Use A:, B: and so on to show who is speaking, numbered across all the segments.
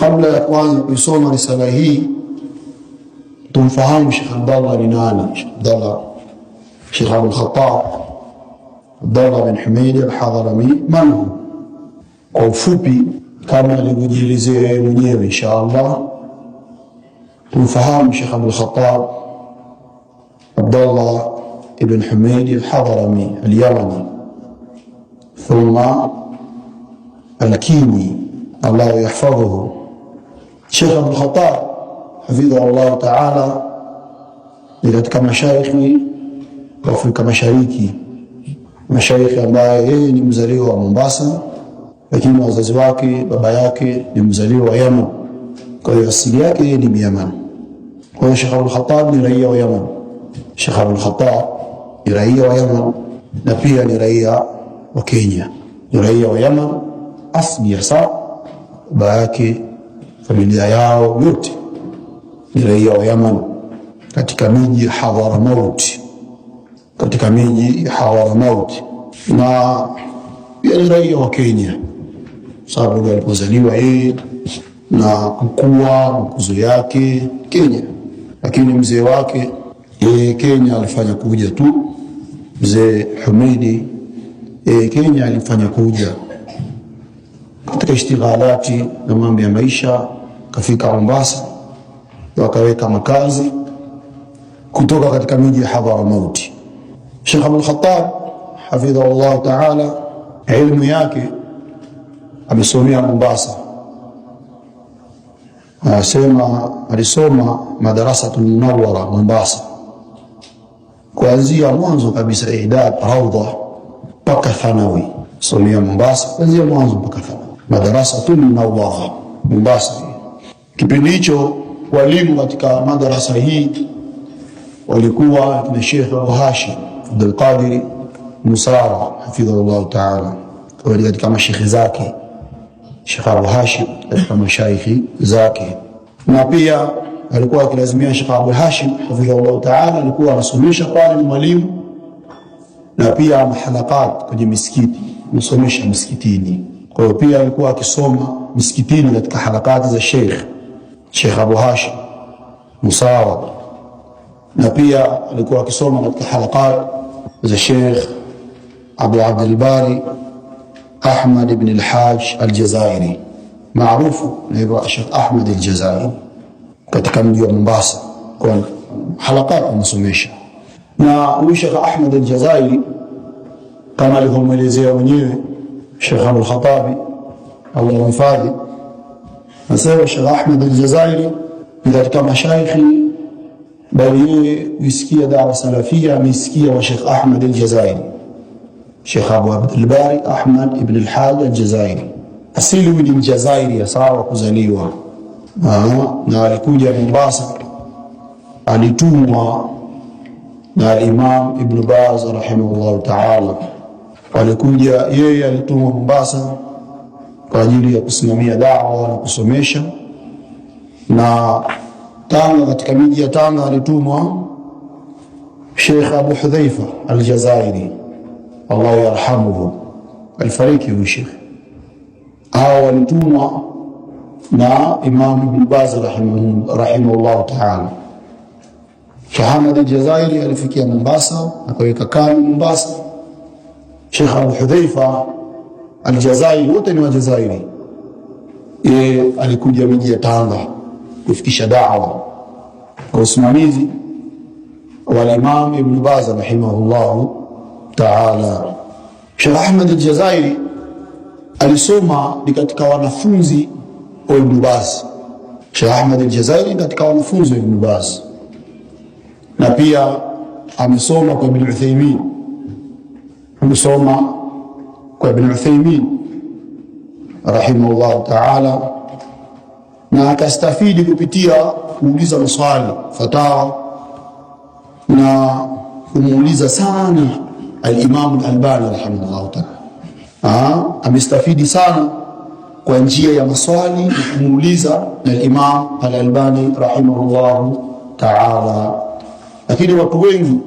A: Kabla ya kuanza kuisoma risala hii, tumfahamu Sheikh Abdallah ni nani. Sheikh Abdallah, Sheikh Abul Khattab Abdallah bin Humeid al-Hadhrami, man hu? Kwa ufupi kama alivyojielezea yeye mwenyewe, insha Allah tumfahamu Sheikh Abul Khattab Abdallah ibn Humeid al-Hadhrami al-Yamani thumma al-Kini, Allah yahfadhuhu. Sheikh Abul Khattab hafidhahu Allah taala ni katika mashaikhi wa Afrika Mashariki, mashaikhi ambaye yeye ni mzaliwa wa Mombasa, lakini wazazi wake, baba yake ni mzaliwa wa Yemen, kwa hiyo asili yake yeye ni Yemen. Kwa hiyo Sheikh Abul Khattab ni raia wa Yemen. Sheikh Abul Khattab ni raia wa Yemen na pia ni raia wa Kenya, ni raia wa Yemen asli hasa, baba yake, familia yao yote ni raia wa Yemen, katika miji Hadhramaut, katika miji Hadhramaut, na pia ni raia wa Kenya, sababu alipozaliwa yeye na kukua makuzo yake Kenya, lakini mzee wake yeye Kenya alifanya kuja tu, mzee Humeidi yeye Kenya alifanya kuja katika ishtighalati na mambo ya maisha, kafika Mombasa wakaweka makazi kutoka katika miji ya Hadhramaut. Sheikh Abul Khattab hafidhahu Allah taala, ilmu yake amesomea Mombasa, anasema alisoma Madrasatul Munawwara Mombasa, kuanzia mwanzo kabisa idad raudha mpaka thanawi, somea Mombasa kuanzia mwanzo mpaka thanawi, Madrasatul Munawwara Mombasa. Kipindi hicho walimu katika madarasa hii walikuwa na Sheikh Abu Hashim Abdul Qadir Musara hafidhahu taala, wali katika mashekhe zake Sheikh Abu Hashim katika mashaikhi zake, na pia alikuwa akilazimia Sheikh Abu Hashim hafidhahu taala, alikuwa anasomesha pale, ni mwalimu na pia mahalakat kwenye misikiti, anasomesha misikitini. Kwa hiyo pia alikuwa akisoma misikitini katika halakati za Sheikh Abu Hashim Musara, na pia alikuwa akisoma katika halakat za Sheikh Abu Abdul Bari Ahmad ibn al-Hajj al-Jazairi, maarufu naitwa Sheikh Ahmad al-Jazairi, katika mji wa Mombasa, kwa halakat anasomesha. Na huyu Sheikh Ahmad al-Jazairi kama alivyomwelezea mwenyewe Sheikh Abul Khatabi, Allah mhifadhi, anasema Sheikh Ahmad al-Jazairi ni katika mashaikhi, bali yeye kuisikia dawa salafia ameisikia wa Sheikh Ahmad al-Jazairi, Sheikh Abu Abdul Bari Ahmad ibn al-Hajj al-Jazairi. Asili huyu ni Mjazairi sawa kuzaliwa, na alikuja Mombasa, alitumwa na Imam Ibn Baz rahimahullahu taala. Alikuja yeye, alitumwa Mombasa kwa ajili ya kusimamia dawa na kusomesha, na Tanga, katika miji ya Tanga alitumwa Sheikh Abu Hudhaifa al-Jazairi, Allah yarhamuhu, alifariki huyu Sheikh. Hao walitumwa na Imam Ibn Baz rahimahullahu taala. Sheikh Ahmad al-Jazairi alifikia Mombasa akaweka kambi Mombasa. Sheikh Abu Hudhaifa al-Jazairi, wote ni Wajazairi, yeye alikuja miji ya Tanga kufikisha da'wa kwa usimamizi wa Imam Ibn Baz rahimahullahu taala. Sheikh Ahmad al-Jazairi alisoma ni katika wanafunzi wa Ibn Baz. Sheikh Ahmad al-Jazairi katika wanafunzi wa Ibn Baz, na pia amesoma kwa Ibn Uthaymeen, amesoma kwa Ibn Uthaymeen rahimahullahu taala, na akastafidi kupitia kuuliza maswali fatawa na kumuuliza sana al-Imam al-Albani rahimahullahu taala. Amestafidi sana kwa njia ya maswali na kumuuliza na al-Imam al-Albani rahimahullahu taala. Lakini watu wengi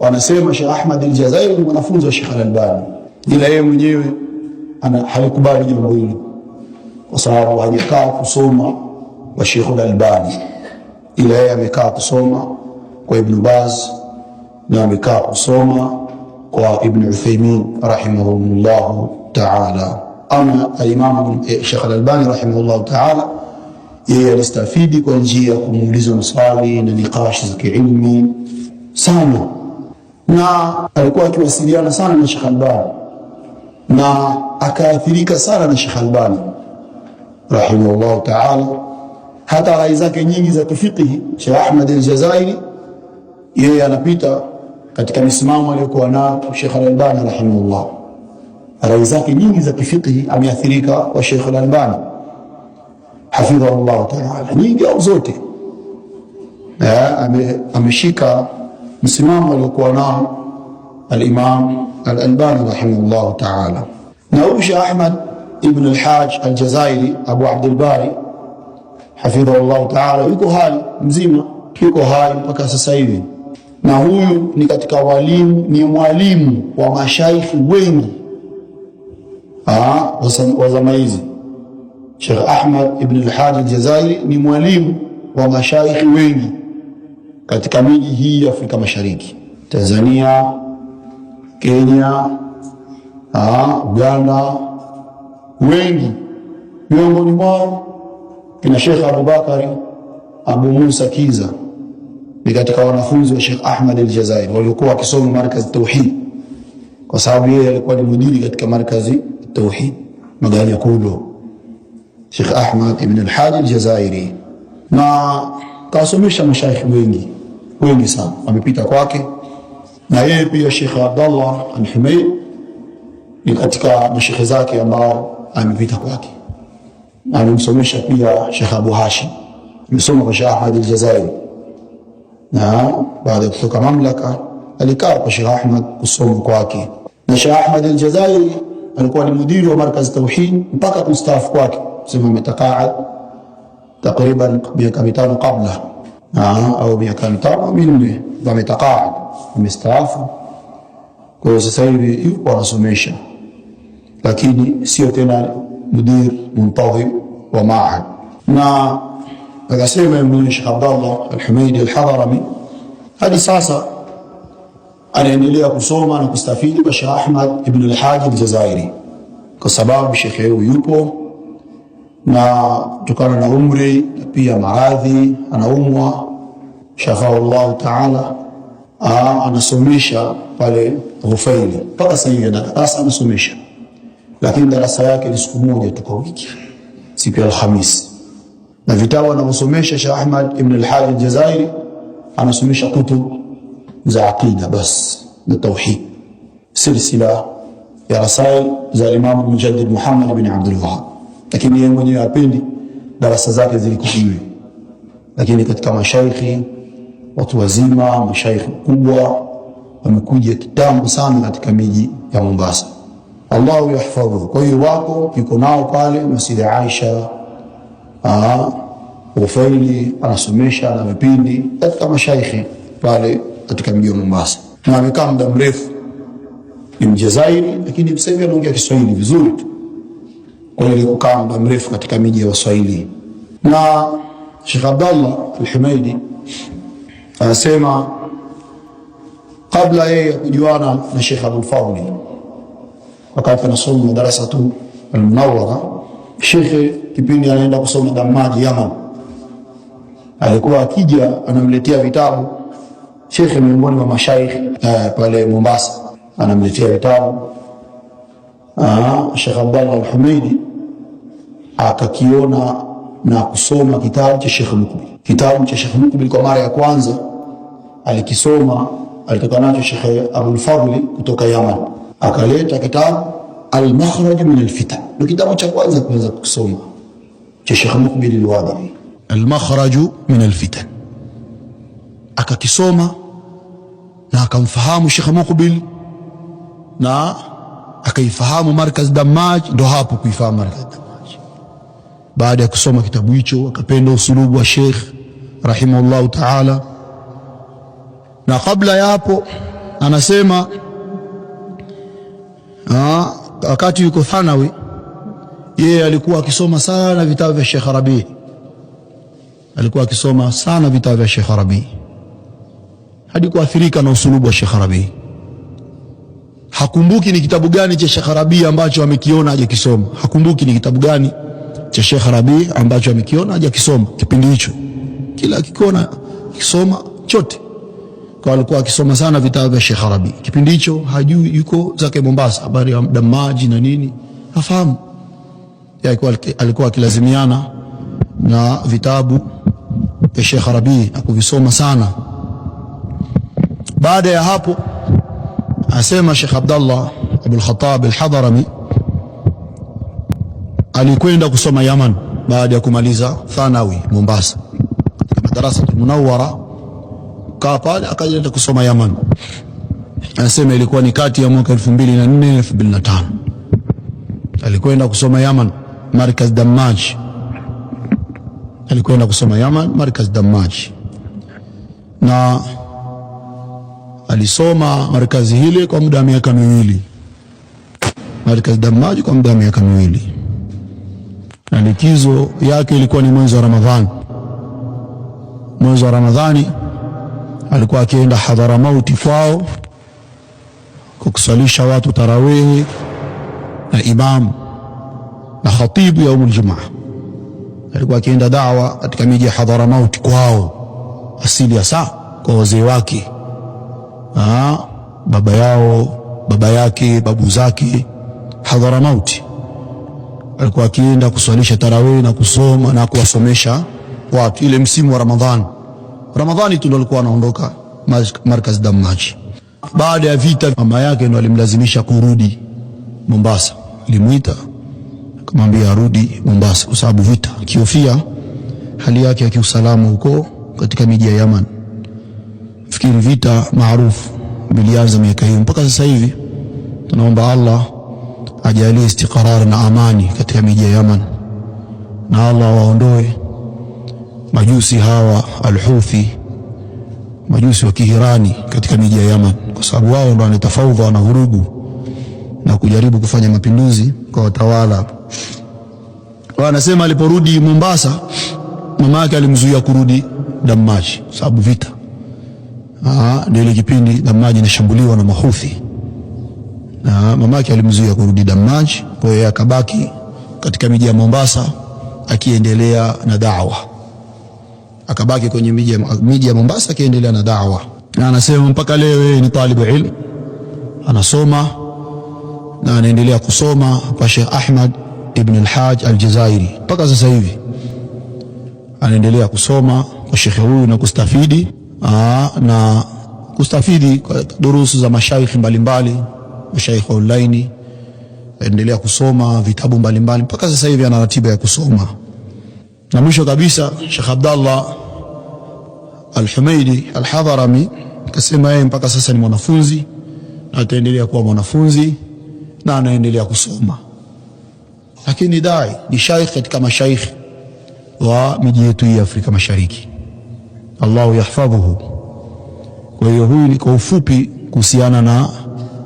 A: wanasema Sheikh Ahmad al-Jazairi ni mwanafunzi wa Sheikh al-Albani, ila yeye mwenyewe halikubali jambo hilo. kwa sababu hajakaa kusoma kwa Sheikh Al-Albani, ila yeye amekaa kusoma kwa Ibn Baz na amekaa kusoma kwa Ibn Uthaymeen rahimahullahu ta'ala. Ama Imam Sheikh Al-Albani rahimahullahu ta'ala, yeye alistafidi kwa njia ya kumuuliza maswali na nikashi za kiilmi sana, na alikuwa akiwasiliana sana na Sheikh Albani na akaathirika sana na Sheikh Albani rahimahullahu ta'ala. Hata rai zake nyingi za kifiqhi, Sheikh Ahmad al-Jazairi yeye anapita katika misimamo aliyokuwa nayo Sheikh Al-Albani rahimahullah. Rai zake nyingi za kifiqhi ameathirika kwa Sheikh Al-Albani hafidhahullah ta'ala, nyingi au zote ameshika msimamo aliokuwa nao al-Imam Al-Albani rahimahullah ta'ala. Na huyu Sheikh Ahmad ibn al-Haj al-Jazairi Abu Abdul Bari hafidhahullah ta'ala yuko hai mzima, yuko hai mpaka sasa hivi, na huyu ni katika walimu, ni mwalimu wa mashaikhi wengi wa zama hizi. Sheikh Ahmad ibn al-Haj al-Jazairi ni mwalimu wa mashaikhi wengi katika miji hii ya Afrika Mashariki, Tanzania, Kenya, Uganda, wengi miongoni mwao kina Sheikh Abubakari Abu Musa Kiza ni katika wanafunzi wa Sheikh Ahmad al-Jazairi waliokuwa wakisoma Markaz Tauhid, kwa sababu yeye alikuwa ni mudiri katika Markazi Tauhid Maganya Kulo, Sheikh Ahmad ibn al-Haj al-Jazairi, na kawasomesha mashaikh wengi wengi sana, wamepita kwake. Na yeye pia Sheikh Abdallah al-Humaid ni katika mashekhe zake ambao amepita kwake. Amemsomesha pia Sheikh Abu Hashim, amesoma kwa Sheikh Ahmad al-Jazairi, na baada ya kutoka mamlaka alikaa kwa Sheikh Ahmad kusoma kwake. Na Sheikh Ahmad al-Jazairi alikuwa ni mudiri wa Markaz Tauhid mpaka kustaafu kwake, sema ametakaad takriban miaka 5 kabla au miaka 5 minne, ametakaad, amestaafu. Kwa hiyo sasa hivi yupo anasomesha, lakini sio tena mudir muntadhim wa maahad. Na akasema mwenyewe Sheikh Abdallah Al-Humaidi Al-Hadrami hadi sasa anaendelea kusoma na kustafidi kwa Sheikh Ahmad ibn al-Haj al-Jazairi, kwa sababu shekhe huyu yupo na kutokana na umri pia maradhi anaumwa, shafahu Allah taala, anasomesha pale Ghufaili mpaka sasa hivi darasa anasomesha, lakini darasa yake ni siku moja tu kwa wiki, siku ya Alhamisi. Na vitabu anavyosomesha Sheikh Ahmad ibn al-Haj al-Jazairi, anasomesha kutub za aqida bas na tauhid, silsila ya rasail za Imam Mujaddid Muhammad ibn Abdul Wahhab, lakini yeye mwenyewe hapendi darasa zake zilikuwa, lakini katika mashaikhi watu wazima, mashaikhi wakubwa wamekuja kitambo sana katika miji ya Mombasa. Allahu yahfadhu. Kwa hiyo wako yuko nao pale Masjid Aisha, Ghufaili anasomesha na vipindi katika mashaikhi pale katika mji wa Mombasa, na amekaa muda mrefu. Ni Mjazairi, lakini sasa hivi anaongea Kiswahili vizuri tu. Kwa hiyo kukaa muda mrefu katika miji ya Waswahili. Na Sheikh Abdallah Al-Humaidi anasema kabla yeye kujuana na Sheikh Abdul Fadhli, wakati anasoma madarasatu Al-Munawwara, Sheikh kipindi anaenda kusoma Damaji Yaman, alikuwa akija anamletea vitabu Sheikh miongoni mwa mashaikh pale Mombasa, anamletea vitabu Sheikh Abdallah Al-Humaidi akakiona na kusoma kitabu cha Sheikh Mukbil. Kitabu cha Sheikh Mukbil kwa mara ya kwanza alikisoma, alitoka nacho Sheikh Abdul Fadhli kutoka Yaman, akaleta kitabu Al-Makhraj min al-Fitan, ndio kitabu cha kwanza kuanza kusoma cha Sheikh Mukbil al-Wadi'i, Al-Makhraj min al-Fitan. Akakisoma na akamfahamu Sheikh Mukbil na akaifahamu Markaz Damaj, ndo hapo kuifahamu Markaz Damaj. Baada ya kusoma kitabu hicho akapenda usulubu wa Sheikh rahimahullahu taala. Na kabla ya hapo anasema wakati yuko thanawi Yeye alikuwa akisoma sana vitabu vya Sheikh Rabi, alikuwa akisoma sana vitabu vya Sheikh Rabi hadi kuathirika na usulubu wa Sheikh Rabi. Hakumbuki ni kitabu gani cha Sheikh Rabi ambacho amekiona hajakisoma. Hakumbuki ni kitabu gani cha Sheikh Rabi ambacho amekiona hajakisoma kipindi hicho. Kila akikiona akisoma chote. Kwa alikuwa akisoma sana vitabu vya Sheikh Rabi kipindi hicho, hajui, yuko zake Mombasa, habari ya damaji na nini hafahamu. Alikuwa akilazimiana na vitabu vya Sheikh Rabi na kuvisoma sana. Baada ya hapo, asema Sheikh Abdallah Abul Khattab al-Hadrami alikwenda kusoma Yaman baada ya kumaliza thanawi Mombasa, katika madarasa Munawwara, kaa pale akaenda kusoma Yaman. Anasema ilikuwa ni kati ya mwaka 2004 2005, alikwenda kusoma Yaman, Markaz Dammaj. Alikwenda kusoma Yaman, Markaz Dammaj, na alisoma markazi hile kwa muda wa miaka miwili, Markaz Dammaj kwa muda wa miaka miwili, na likizo yake ilikuwa ni mwezi wa Ramadhani. Mwezi wa Ramadhani alikuwa akienda Hadharamauti kwao kwa kuswalisha watu tarawihi na imam na khatibu yaumul jumaa. Alikuwa akienda dawa katika miji ya Hadharamauti kwao, asili ya saa kwa wazee wake, baba yao, baba yake, babu zake Hadharamauti. Alikuwa akienda kuswalisha tarawih na kusoma na kuwasomesha watu ile msimu wa Ramadhani. Ramadhani tu ndo alikuwa anaondoka Markaz Dammaji. Baada ya vita, mama yake ndo alimlazimisha kurudi Mombasa, alimuita akamwambia arudi Mombasa kwa sababu vita, akihofia hali yake ya kiusalama huko katika miji ya Yaman. Fikiri vita maarufu vilianza miaka hiyo mpaka sasa hivi. Tunaomba Allah ajalie istiqrar na amani katika miji ya Yaman, na Allah waondoe majusi hawa alhuthi, majusi wa Kihirani katika miji ya Yaman, kwa sababu wao ndo wanatafaudha na vurugu na kujaribu kufanya mapinduzi kwa watawala. Wanasema aliporudi Mombasa, mama yake alimzuia kurudi Dammaji sababu vita. Ndio ile kipindi Dammaji inashambuliwa na mahuthi, na mama yake alimzuia kurudi Dammaji. Kwa hiyo akabaki katika miji ya Mombasa akiendelea na da'wa, akabaki kwenye miji ya Mombasa akiendelea na da'wa, na anasema mpaka leo yeye ni talibu ilm, anasoma na anaendelea kusoma kwa Sheikh Ahmad ibn al-Haj al-Jazairi mpaka sasa hivi anaendelea kusoma kwa shekhe huyu na kustafidi na kustafidi kwa durusu za mashaikh mbalimbali, mashaikh online, endelea kusoma vitabu mbalimbali mpaka sasa hivi ana ratiba ya kusoma. Na mwisho kabisa Sheikh Abdallah Al-Humaidi Al-Hadharami kasema yeye mpaka sasa ni mwanafunzi na ataendelea kuwa mwanafunzi na anaendelea kusoma, lakini dai ni shaikh katika mashaikh wa miji yetu hii ya Afrika Mashariki. Allahu yahfadhuhu. Kwa hiyo huyu ni kwa ufupi kuhusiana na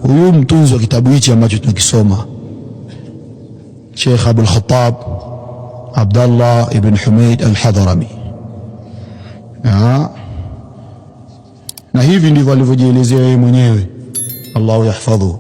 A: huyu mtunzi wa kitabu hichi ambacho tunakisoma, Sheikh Abul Khattab Abdallah ibn Humaid Al-Hadhrami. Na hivi ndivyo alivyojielezea yeye mwenyewe. Allahu yahfadhuhu.